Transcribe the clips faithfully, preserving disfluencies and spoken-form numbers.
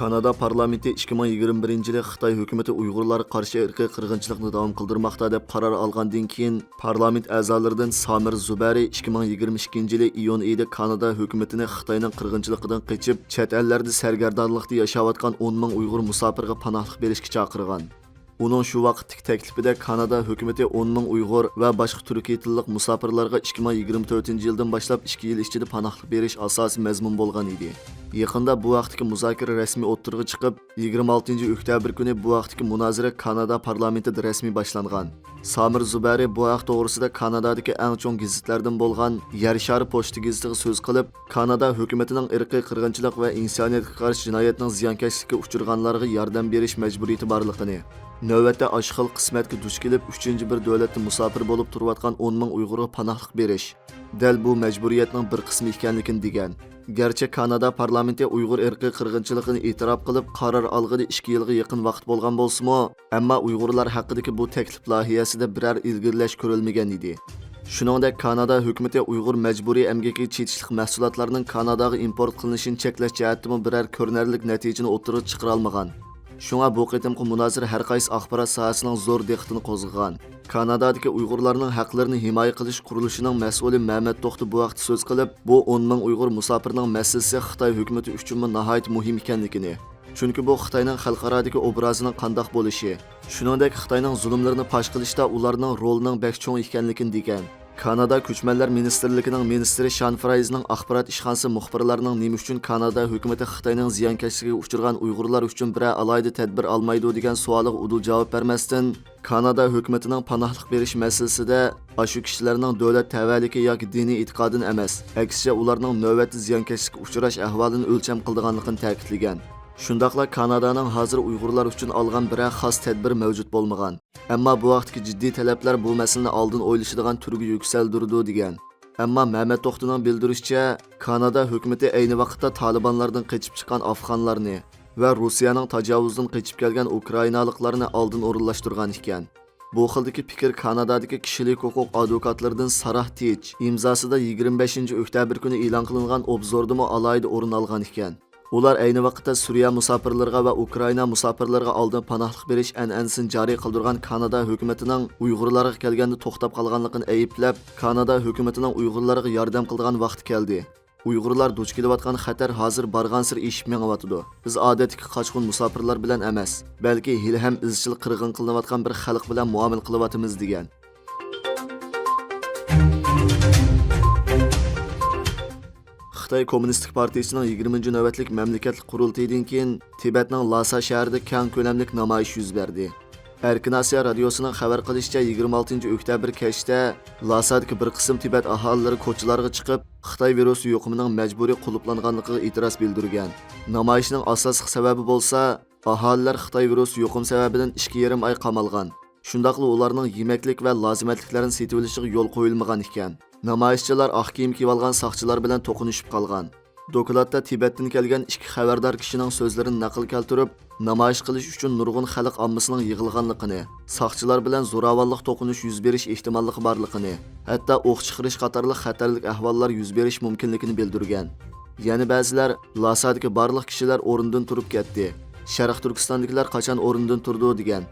كانادا پارلامېنتى ئىككى مىڭ يىگىرمە بىرىنچى يىلى خىتاي ھۆكۈمىتى ئۇيغۇرلارغا قارشى ئىرقىي قىرغىنچىلىقنى داۋام قىلدۇرماقتا دەپ قارار ئالغاندىن كېيىن، پارلامېنت ئەزالىرىدىن سامىر زۇبەرى ئىككى مىڭ يىگىرمە ئىككىنچى يىلى ئىيۇن ئېيىدا كانادا ھۆكۈمىتىنى خىتاينىڭ قىرغىنچىلىقىدىن قېچىپ، چەت ئەللەردە سەرگەردانلىقتا ياشاۋاتقان ئون مىڭ ئۇيغۇر مۇساپىرغا پاناھلىق بېرىشكە چاقىرغان. ئۇنىڭ شۇ ۋاقىتتىكى تەكلىپىدە كانادا ھۆكۈمىتى ئون مىڭ ئۇيغۇر ۋە باشقا تۈركىي تىللىق مۇساپىرلارغا ئىككى مىڭ يىگىرمە تۆتىنچى يىلدىن باشلاپ ئىككى يىل ئىچىدە پاناھلىق بېرىش ئاساسىي مەزمۇن بولغان ئىدى. يېقىندا بۇ ھەقتىكى مۇزاكىرە رەسمىي ئوتتۇرىغا چىقىپ، يىگىرمە ئالتىنچى ئۆكتەبىر كۈنى بۇ ھەقتىكى مۇنازىرە كانادا پارلامېنتىدا رەسمىي باشلانغان. سامىر زۇبەرى بۇ ھەق توغرىسىدا كانادادىكى ئەڭ چوڭ گېزىتلەردىن بولغان يەر شارى پوچتا گېزىتىغا سۆز قىلىپ، كانادا ھۆكۈمىتىنىڭ ئىرقىي قىرغىنچىلىق ۋە ئىنسانىيەتكە قارشى جىنايەتنىڭ زىيانكەشلىككە ئۇچرىغانلارغا ياردەم بېرىش مەجبۇرىيىتى بارلىقىنى، نۆۋەتتە ئاشۇ خىل قىسمەتكە دۇچ كېلىپ، ئۈچىنچى بىر دۆلەتتە مۇساپىر بولۇپ تۇرۇۋاتقان ئون مىڭ ئۇيغۇرغا پاناھلىق بېرىش دەل بۇ مەجبۇرىيەتنىڭ بىر قىسمى ئىكەنلىكىنى دېگەن. گەرچە كانادا پارلامېنتى ئۇيغۇر ئىرقىي قىرغىنچىلىقىنى ئېتىراپ قىلىپ، قارار ئالغىلى ئىككى يىلغا يېقىن ۋاقىت بولغان بولسىمۇ، ئەمما ئۇيغۇرلار ھەققىدىكى بۇ تەكلىپ لايىھەسىدە بىرەر ئىلگىرىلەش كۆرۈلمىگەن ئىدى. شۇنىڭدەك، كانادا ھۆكۈمىتى ئۇيغۇر مەجبۇرىي ئەمگىكىگە چېتىشلىق مەھسۇلاتلارنىڭ كاناداغا ئىمپورت قىلىنىشىنى چەكلەش جەھەتتىمۇ بىرەر كۆرۈنەرلىك نەتىجىنى ئوتتۇرىغا چىقىرالمىغان. شۇڭا بۇ قېتىمقى مۇنازىرە ھەر قايسى ئاخبارات ساھەسىنىڭ زور دىققىتىنى قوزغىغان. كانادادىكى ئۇيغۇرلارنىڭ ھەقلىرىنى ھىمايە قىلىش قۇرۇلۇشىنىڭ مەسئۇلى مەمەت توختى بۇ ھەقتە سۆز قىلىپ، بۇ ئون مىڭ ئۇيغۇر مۇساپىرنىڭ مەسىلىسى خىتاي ھۆكۈمىتى ئۈچۈنمۇ ناھايىتى مۇھىم ئىكەنلىكىنى، چۈنكى بۇ خىتاينىڭ خەلقئارادىكى ئوبرازىنىڭ قانداق بولۇشى، شۇنىڭدەك خىتاينىڭ زۇلۇملىرىنى پاش قىلىشتا ئۇلارنىڭ رولىنىڭ بەك چوڭ ئىكەنلىكىنى دېگەن. كانادا كۆچمەنلەر مىنىستىرلىكىنىڭ مىنىستىرى شان فرايزنىڭ ئاخبارات ئىشخانىسى مۇخبىرلارنىڭ نېمە ئۈچۈن كانادا ھۆكۈمىتى خىتاينىڭ زىيانكەشلىكىگە ئۇچرىغان ئۇيغۇرلار ئۈچۈن بىرەر ئالاھىدە تەدبىر ئالمايدۇ دېگەن سوئالىغا ئۇدۇل جاۋاب بەرمەستىن، كانادا ھۆكۈمىتىنىڭ پاناھلىق بېرىش مەسىلىسىدە ئاشۇ كىشىلەرنىڭ دۆلەت تەۋەلىكى ياكى دىنىي ئېتىقادىدىن ئەمەس، ئەكسىچە ئۇلارنىڭ نۆۋەتتە زىيانكەشلىككە ئۇچراش ئەھۋالىنى ئۆلچەم قىلىدىغانلىقىنى تەكىتلىگەن. شۇنداقلا كانادانىڭ ھازىر ئۇيغۇرلار ئۈچۈن ئالغان بىرەر خاس تەدبىر مەۋجۇت بولمىغان. ئەمما بۇ ھەقتىكى جىددىي تەلەپلەر بۇ مەسىلىنى ئالدىن ئويلىشىدىغان تۈرگە يۈكسەلدۈرىدۇ، دېگەن. ئەمما مەمەت توختىنىڭ بىلدۈرۈشىچە، كانادا ھۆكۈمىتى ئەينى ۋاقىتتا تالىبانلاردىن قېچىپ چىققان ئافغانلارنى ۋە روسىيەنىڭ تاجاۋۇزىدىن قېچىپ كەلگەن ئۇكرائىنالىقلارنى ئالدىن ئورۇنلاشتۇرغان ئىكەن. بۇ خىلدىكى پىكىر كانادادىكى كىشىلىك ھوقۇق ئادۋوكاتلىرىدىن ساراھ تېچ ئىمزاسىدا يىگىرمە بەشىنچى ئۆكتەبىر كۈنى ئېلان قىلىنغان ئوبزوردىمۇ ئالاھىدە ئورۇن ئالغان ئىكەن. ئۇلار ئەينى ۋاقىتتا سۈرىيە مۇساپىرلىرىغا ۋە ئۇكرائىنا مۇساپىرلىرىغا ئالدىن پاناھلىق بېرىش ئەنئەنىسىنى جارى قىلدۇرغان كانادا ھۆكۈمىتىنىڭ ئۇيغۇرلارغا كەلگەندە توختاپ قالغانلىقىنى ئەيىبلەپ، كانادا ھۆكۈمىتىنىڭ ئۇيغۇرلارغا ياردەم قىلىدىغان ۋاقتى كەلدى. ئۇيغۇرلار دۇچ كېلىۋاتقان خەتەر ھازىر بارغانسېرى ئېشىپ مېڭىۋاتىدۇ. بىز ئادەتتىكى قاچقۇن مۇساپىرلار بىلەن ئەمەس، بەلكى ھېلىھەم ئىزچىل قىرغىن قىلىنىۋاتقان بىر خەلق بىلەن مۇئامىلە قىلىۋاتىمىز، دېگەن. خىتاي كوممۇنىستىك پارتىيىسىنىڭ يىگىرمىنچى نۆۋەتلىك مەملىكەتلىك قۇرۇلتىيىدىن كېيىن، تىبەتنىڭ لاسا شەھىرىدە كەڭ كۆلەملىك نامايىش يۈز بەردى. ئەركىن ئاسىيا رادىيوسىنىڭ خەۋەر قىلىشىچە، يىگىرمە ئالتىنچى ئۆكتەبىر كەچتە لاسادىكى بىر قىسىم تىبەت ئاھالىلىرى كوچىلارغا چىقىپ، خىتاي ۋىرۇسى يۇقۇمىنىڭ مەجبۇرىي قۇلۇپلانغانلىقىغا ئېتىراز بىلدۈرگەن. نامايىشنىڭ ئاساسلىق سەۋەبى بولسا، ئاھالىلەر خىتاي ۋىرۇسى يۇقۇم سەۋەبىدىن ئىككى يېرىم ئاي قامالغان، شۇنداقلا ئۇلارنىڭ يېمەكلىك ۋە لازىمەتلىكلەرنى سېتىۋېلىشىغا يول قويۇلمىغان ئىكەن. نامايىشچىلار ئاق كىيىم كىيىۋالغان ساقچىلار بىلەن توقۇنۇشۇپ قالغان. دوكلاتتا تىبەتتىن كەلگەن ئىككى خەۋەردار كىشىنىڭ سۆزلىرىنى نەقىل كەلتۈرۈپ، نامايىش قىلىش ئۈچۈن نۇرغۇن خەلق ئاممىسىنىڭ يىغىلغانلىقىنى، ساقچىلار بىلەن زوراۋانلىق توقۇنۇش يۈز بېرىش ئېھتىماللىقى بارلىقىنى، ھەتتا ئوق چىقىرىش قاتارلىق خەتەرلىك ئەھۋاللار يۈز بېرىش مۇمكىنلىكىنى بىلدۈرگەن. يەنە بەزىلەر لاسادىكى بارلىق كىشىلەر ئورنىدىن تۇرۇپ كەتتى، شەرق تۈركىستاندىكىلەر قاچان ئورنىدىن تۇرىدۇ دېگەن.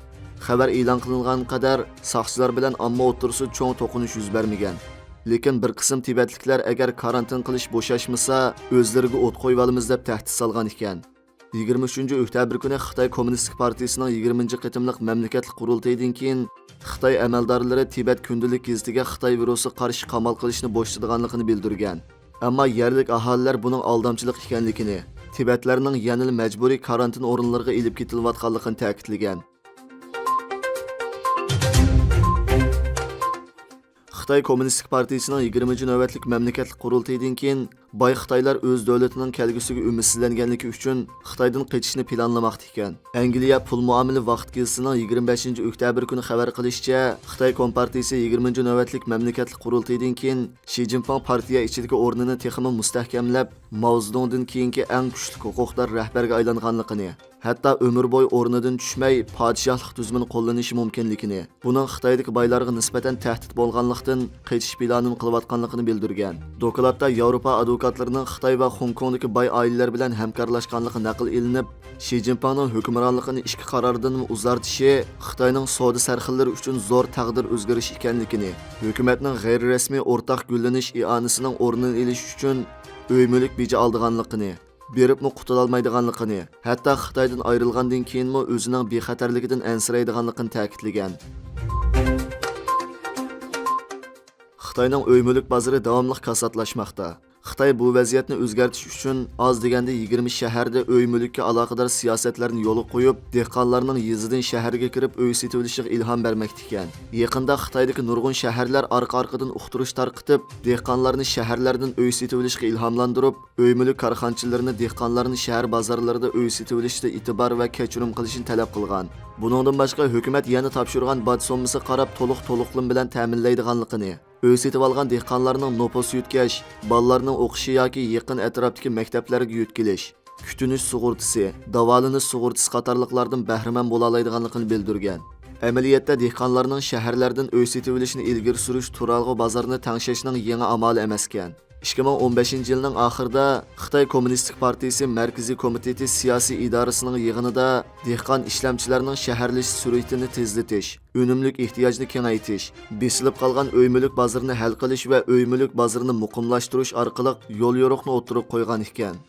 خەۋەر ئېلان قىلىنغان قەدەر ساقچىلار بىلەن ئامما ئوتتۇرىسىدا چوڭ توقۇنۇش يۈز بەرمىگەن. لېكىن بىر قىسىم تىبەتلىكلەر ئەگەر كارانتىن قىلىش بوشاشمىسا، ئۆزلىرىگە ئوت قويۇۋالىمىز دەپ تەھدىت سالغان ئىكەن. يىگىرمە ئۈچىنچى ئۆكتەبىر كۈنى خىتاي كوممۇنىستىك پارتىيىسىنىڭ يىگىرمىنچى قېتىملىق مەملىكەتلىك قۇرۇلتىيىدىن كېيىن، خىتاي ئەمەلدارلىرى تىبەت كۈندىلىك گېزىتىگە خىتاي ۋىرۇسىغا قارشى قامال قىلىشنى بوشىتىدىغانلىقىنى بىلدۈرگەن. ئەمما يەرلىك ئاھالىلەر بۇنىڭ ئالدامچىلىق ئىكەنلىكىنى، تىبەتلەرنىڭ يەنىلا مەجبۇرىي كارانتىن ئورۇنلىرىغا ئېلىپ كېتىلىۋاتقانلىقىنى تەكىتلىگەن. خىتاي كوممۇنىستىك پارتىيىسىنىڭ يىگىرمىنچى نۆۋەتلىك مەملىكەتلىك قۇرۇلتىيىدىن كېيىن، باي خىتايلار ئۆز دۆلىتىنىڭ كەلگۈسىگە ئۈمىدسىزلەنگەنلىكى ئۈچۈن، خىتايدىن قېچىشنى پىلانلىماقتا ئىكەن. ئەنگلىيە پۇل مۇئامىلە ۋاقىت گېزىتىنىڭ يىگىرمە بەشىنچى ئۆكتەبىر كۈنى خەۋەر قىلىشىچە، خىتاي كومپارتىيىسى يىگىرمىنچى نۆۋەتلىك مەملىكەتلىك قۇرۇلتىيىدىن كېيىن، شى جىنپىڭ پارتىيە ئىچىدىكى ئورنىنى تېخىمۇ مۇستەھكەملەپ، ماۋزېدۇڭدىن كېيىنكى ئەڭ كۈچلۈك ھوقۇقدار رەھبەرگە ئايلانغانلىقىنى، ھەتتا ئۆمۈر بويى ئورنىدىن چۈشمەي، پادىشاھلىق تۈزۈمىنى قوللىنىشى مۇمكىنلىكىنى، بۇنىڭ خىتايدىكى بايلارغا نىسبەتەن تەھدىت بولغانلىقتىن، قېچىش پىلانىنى قىلىۋاتقانلىقىنى بىلدۈرگەن. دوكلاتتا ياۋروپا ئادۋوكاتلىرىنىڭ خىتاي ۋە خوڭكوڭدىكى باي ئائىلىلەر بىلەن ھەمكارلاشقانلىقى نەقىل ئېلىنىپ، شى جىنپىڭنىڭ ھۆكۈمرانلىقىنى ئىككى قارارىدىنمۇ ئۇزارتىشى خىتاينىڭ سودا سەرخىللىرى ئۈچۈن زور تەقدىر ئۆزگىرىشى ئىكەنلىكىنى، ھۆكۈمەتنىڭ غەيرىي رەسمىي ئورتاق گۈللىنىش ئىئانىسىنىڭ ئورنىنى ئېلىش ئۈچۈن ئۆي مۈلۈك بېجى ئالىدىغانلىقىنى، بېرىپمۇ قۇتۇلالمايدىغانلىقىنى، ھەتتا خىتايدىن ئايرىلغاندىن كېيىنمۇ ئۆزىنىڭ بىخەتەرلىكىدىن ئەنسىرەيدىغانلىقىنى تەكىتلىگەن. خىتاينىڭ ئۆي مۈلۈك بازىرى داۋاملىق كاساتلاشماقتا. خىتاي بۇ ۋەزىيەتنى ئۆزگەرتىش ئۈچۈن ئاز دېگەندە يىگىرمە شەھەردە ئۆي مۈلۈككە ئالاقىدار سىياسەتلەرنى يولغا قويۇپ، دېھقانلارنىڭ يېزىدىن شەھەرگە كىرىپ ئۆي سېتىۋېلىشىغا ئىلھام بەرمەكتە ئىكەن. يېقىندا خىتايدىكى نۇرغۇن شەھەرلەر ئارقا-ئارقىدىن ئۇقتۇرۇش تارقىتىپ، دېھقانلارنى شەھەرلەردىن ئۆي سېتىۋېلىشقا ئىلھاملاندۇرۇپ، ئۆي مۈلۈك كارخانىچىلىرىنى دېھقانلارنى شەھەر بازارلىرىدا ئۆي سېتىۋېلىشتا ئېتىبار ۋە كەچۈرۈم قىلىشنى تەلەپ قىلغان. بۇنىڭدىن باشقا، ھۆكۈمەت يەنە تاپشۇرغان باج سوممىسىغا قاراپ تولۇق تولۇقلىما بىلەن تەمىنلەيدىغانلىقىنى، ئۆي سېتىۋالغان دېھقانلارنىڭ نوپۇس يۆتكەش، بالىلارنىڭ ئوقۇشى ياكى يېقىن ئەتراپتىكى مەكتەپلەرگە يۆتكىلىش، كۈتۈنۈش سۇغۇرتىسى، داۋالىنىش سۇغۇرتىسى قاتارلىقلاردىن بەھرىمەن بولالايدىغانلىقىنى بىلدۈرگەن. ئەمەلىيەتتە، دېھقانلارنىڭ شەھەرلەردىن ئۆي سېتىۋېلىشىنى ئىلگىرى سۈرۈش تۇرالغۇ بازىرىنى تەڭشەشنىڭ يېڭى ئامالى ئەمەسكەن. ئىككى مىڭ ئون بەشىنچى يىلنىڭ ئاخىرىدا خىتاي كوممۇنىستىك پارتىيىسى مەركىزىي كومىتېتى سىياسىي ئىدارىسىنىڭ يىغىنىدا دېھقان ئىشلەمچىلەرنىڭ شەھەرلىشىش سۈرئىتىنى تېزلىتىش، ئۈنۈملۈك ئېھتىياجنى كېڭەيتىش، بېسىلىپ قالغان ئۆي مۈلۈك بازىرىنى ھەل قىلىش ۋە ئۆي مۈلۈك بازىرىنى مۇقىملاشتۇرۇش ئارقىلىق يوليورۇقنى ئوتتۇرىغا قويغان ئىكەن.